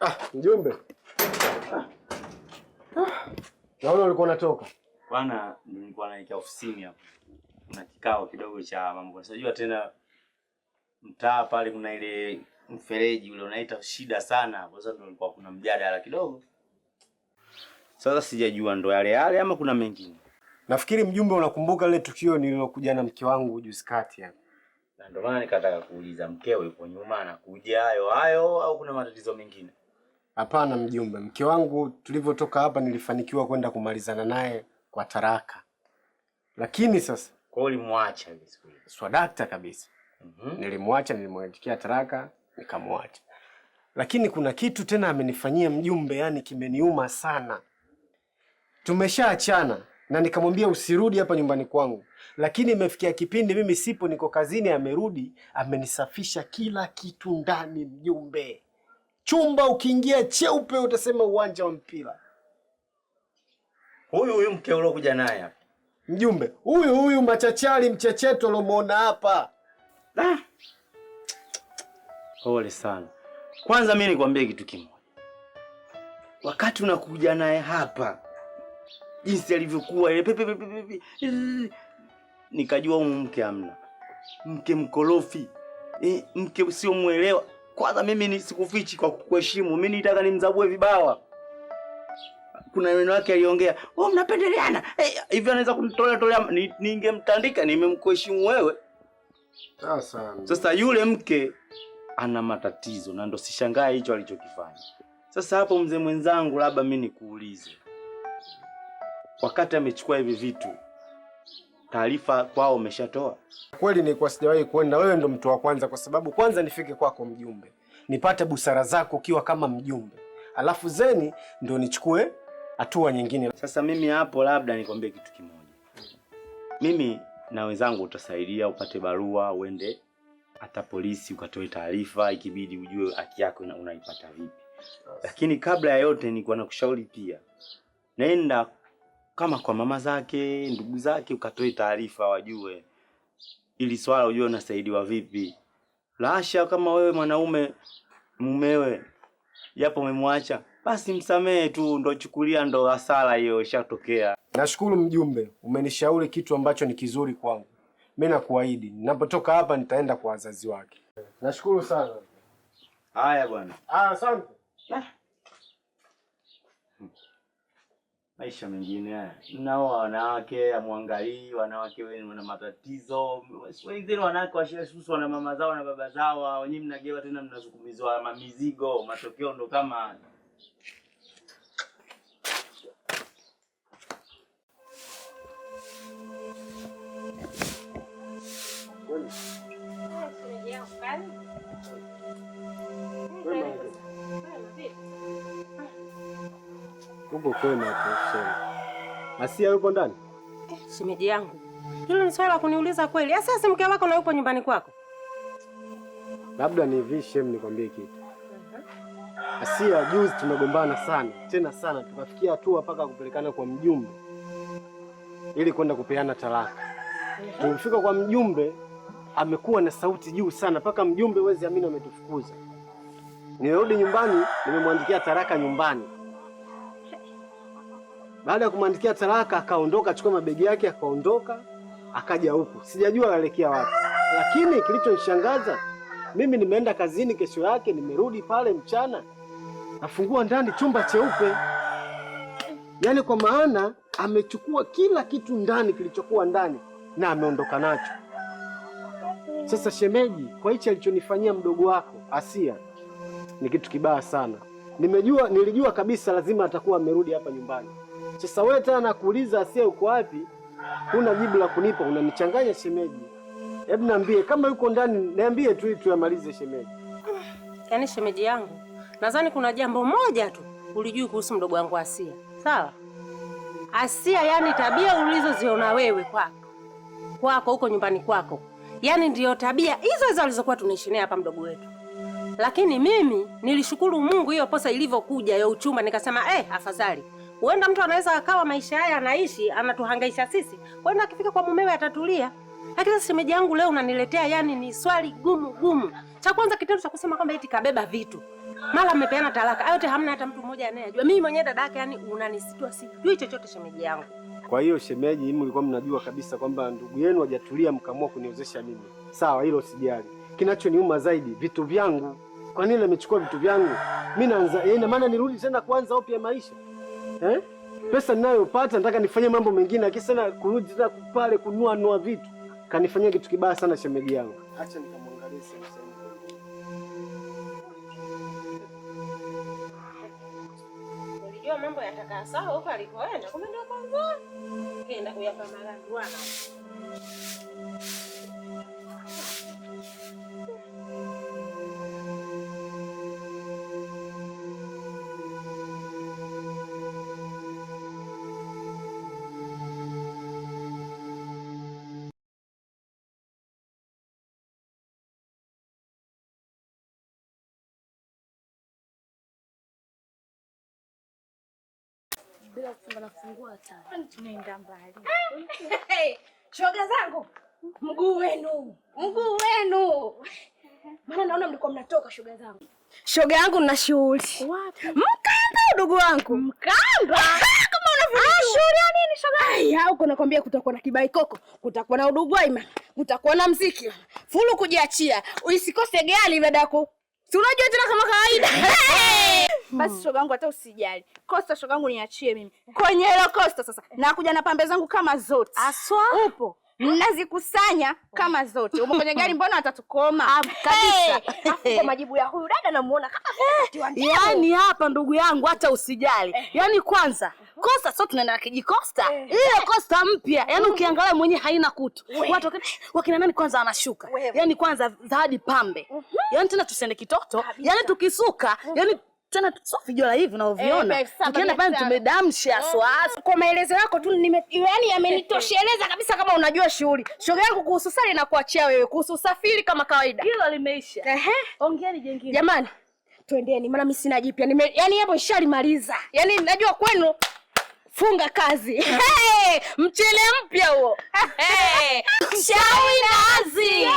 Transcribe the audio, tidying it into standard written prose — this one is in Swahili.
Ah, mjumbe. Ah. Naona ulikuwa unatoka. Bwana, nilikuwa naelekea ofisini hapo. Kuna kikao kidogo cha mambo. Unajua tena mtaa pale kuna ile mfereji ule unaita shida sana. Kwa sababu nilikuwa kuna mjadala kidogo. Sasa sijajua ndo yale yale ama kuna mengine. Nafikiri mjumbe, unakumbuka lile tukio nililokuja na mke wangu juzi kati hapa. Na ndio maana nikataka kuuliza, mkeo yupo nyuma anakuja hayo hayo au kuna matatizo mengine? Hapana mjumbe, mke wangu tulivyotoka hapa nilifanikiwa kwenda kumalizana naye kwa taraka, lakini sasa Kwa hiyo ulimwacha ile siku ile? Swadakta kabisa. Nilimwacha, nilimwandikia taraka nikamwacha, lakini kuna kitu tena amenifanyia mjumbe, yani kimeniuma sana. Tumeshaachana na nikamwambia usirudi hapa nyumbani kwangu, lakini imefikia kipindi mimi sipo, niko kazini, amerudi amenisafisha kila kitu ndani mjumbe. Chumba ukiingia cheupe utasema uwanja wa mpira. Huyu huyu mke uliokuja naye hapa mjumbe, huyu huyu machachari mchecheto uliomuona hapa. Ah. Pole sana. Kwanza mimi nikwambie kitu kimoja. Wakati unakuja naye hapa, jinsi alivyokuwa ile pepe pepe pepe, nikajua huyu mke hamna. Mke mkorofi, mke usiomuelewa. Kwanza mimi ni sikufichi kwa kukuheshimu. Mimi nitaka nimzabue vibawa. Kuna neno yake aliongea, "Wewe mnapendeleana." Hivi anaweza kunitolea tolea, ningemtandika, nimemkuheshimu wewe. Sasa Sasa yule mke ana matatizo na ndo sishangae hicho alichokifanya. Sasa hapo mzee mwenzangu, labda mimi nikuulize. Wakati amechukua hivi vitu, taarifa kwao umeshatoa? Kweli nilikuwa sijawahi kwenda, wewe ndo mtu wa kwanza, kwa sababu kwanza nifike kwako mjumbe, nipate busara zako ukiwa kama mjumbe, alafu zeni ndo nichukue hatua nyingine. Sasa mimi hapo labda nikwambie kitu kimoja. Mimi na wenzangu utasaidia upate barua uende hata polisi ukatoe taarifa, ikibidi ujue haki yako unaipata vipi. Lakini kabla ya yote nilikuwa nakushauri pia, nenda kama kwa mama zake, ndugu zake, ukatoe taarifa wajue ili swala, ujue unasaidiwa vipi. Lasha kama wewe mwanaume mumewe japo umemwacha, basi msamehe tu, ndo chukulia ndo hasara hiyo ishatokea. Nashukuru mjumbe, umenishauri kitu ambacho ni kizuri kwangu. Mimi nakuahidi ninapotoka hapa nitaenda kwa wazazi wake. Nashukuru sana. Haya bwana. Asante. Maisha mengine haya. Mnaoa wanawake, hamwangalii wanawake wenu wana matatizo. Wengine wanawake washasusu na mama zao na baba zao, wenyewe mnagewa tena mnasukumizwa mamizigo, matokeo ndo kama haya. Uko kwema tu sema. Asia yupo ndani? Shemeji yangu, hilo ni swala la kuniuliza kweli? Asia si mke wako na yupo nyumbani kwako? Labda ni hivi shem, nikwambie kitu. Asia juzi tumegombana sana, tena sana, tukafikia hatua mpaka kupelekana kwa mjumbe ili kwenda kupeana talaka. Tulifika kwa mjumbe, amekuwa na sauti juu sana mpaka mjumbe huwezi amini ametufukuza. Nirudi nyumbani, nimemwandikia talaka nyumbani. Baada ya kumwandikia talaka akaondoka, achukua mabegi yake akaondoka, akaja huku. Sijajua anaelekea wapi. Lakini kilichonishangaza, mimi nimeenda kazini kesho yake, nimerudi pale mchana, nafungua ndani chumba cheupe. Yaani kwa maana amechukua kila kitu ndani kilichokuwa ndani na ameondoka nacho. Sasa shemeji, kwa hichi alichonifanyia mdogo wako Asia ni kitu kibaya sana. Nilijua kabisa lazima atakuwa amerudi hapa nyumbani. Sasa wewe tena nakuuliza Asia yuko wapi? Huna jibu la kunipa, unanichanganya shemeji. Hebu niambie kama yuko ndani, niambie tu tuyamalize shemeji. Yaani shemeji yangu, nadhani kuna jambo moja tu ulijui kuhusu mdogo wangu Asia. Sawa? Asia, yani tabia ulizoziona wewe kwako huko nyumbani kwako, yani ndio tabia hizo hizo alizokuwa tunaishi naye hapa mdogo wetu. Lakini mimi nilishukuru Mungu hiyo posa ilivyokuja ya uchumba, nikasema afadhali. Huenda mtu anaweza akawa maisha haya anaishi anatuhangaisha sisi, huenda akifika kwa mumewe atatulia. Lakini sasa shemeji yangu leo unaniletea yani ni swali gumu gumu. Cha kwanza kitendo cha kusema kwamba eti kabeba vitu. Mara mmepeana talaka. Hayo yote hamna hata mtu mmoja anayejua. Mimi mwenyewe dada yake yani unanisitua, sijui chochote shemeji yangu. Kwa hiyo shemeji, mimi mlikuwa mnajua kabisa kwamba ndugu yenu hajatulia, mkaamua kuniozesha mimi. Sawa, hilo sijali. Kinachoniuma zaidi vitu vyangu. Kwa nini amechukua vitu vyangu? Mimi naanza, ina maana nirudi tena kuanza upya maisha. Eh? Pesa ninayopata nataka nifanye mambo mengine, lakini sana kurudi tena pale kunua nua vitu. Kanifanyia kitu kibaya sana shemeji yangu. Acha nikamwangalie sasa. Nilijua mambo yatakaa sawa huko alikoenda, kumbe ndio kwanza kenda kuyapa maranduana. Bila kufunga nafungua hatari. Tunaenda mbali. Shoga zangu, mguu wenu. Mguu wenu. Maana naona mlikuwa mnatoka shoga zangu. Shoga yangu nina shughuli. Wapi? Mkamba udugu wangu. Mkamba? Kama unavyojua. Shughuli ya nini shoga? Ai, huko nakwambia kutakuwa na kibaikoko, kutakuwa na udugu waima, kutakuwa na mziki. Fulu kujiachia. Usikose gari dada yako. Si unajua tena kama kawaida. Basi shoga yangu hata usijali. Costa shoga yangu niachie mimi. Kwenye hilo Costa sasa nakuja na pambe zangu kama zote. Aswa? Upo. Nazikusanya kama zote. Upo kwenye gari mbona watatukoma? Kabisa. Afu kwa majibu ya huyu dada namuona kama vile. Yaani hapa ndugu yangu hata usijali. Yaani kwanza Costa sio tunaenda na kijikosta. Ile Costa mpya. Yaani ukiangalia mwenyewe haina kutu. Watu wakina nani kwanza wanashuka. Yaani kwanza zawadi pambe. Yaani tena tusiende kitoto. Yaani tukisuka, yaani tena sio vijola hivi unavyoviona. Tukienda pale tumedamsha swasi. Kwa maelezo yako tu yaani yamenitosheleza kabisa kama unajua shughuli. Shoga yangu kuhusu sare na kuachia wewe, kuhusu usafiri kama kawaida. Hilo limeisha. Ehe. Ongeeni jengine. Jamani, twendeni maana mimi sina jipya. Yaani hapo nishalimaliza. Yaani najua kwenu funga kazi. Hey, mchele mpya huo. Hey. Shawi nazi.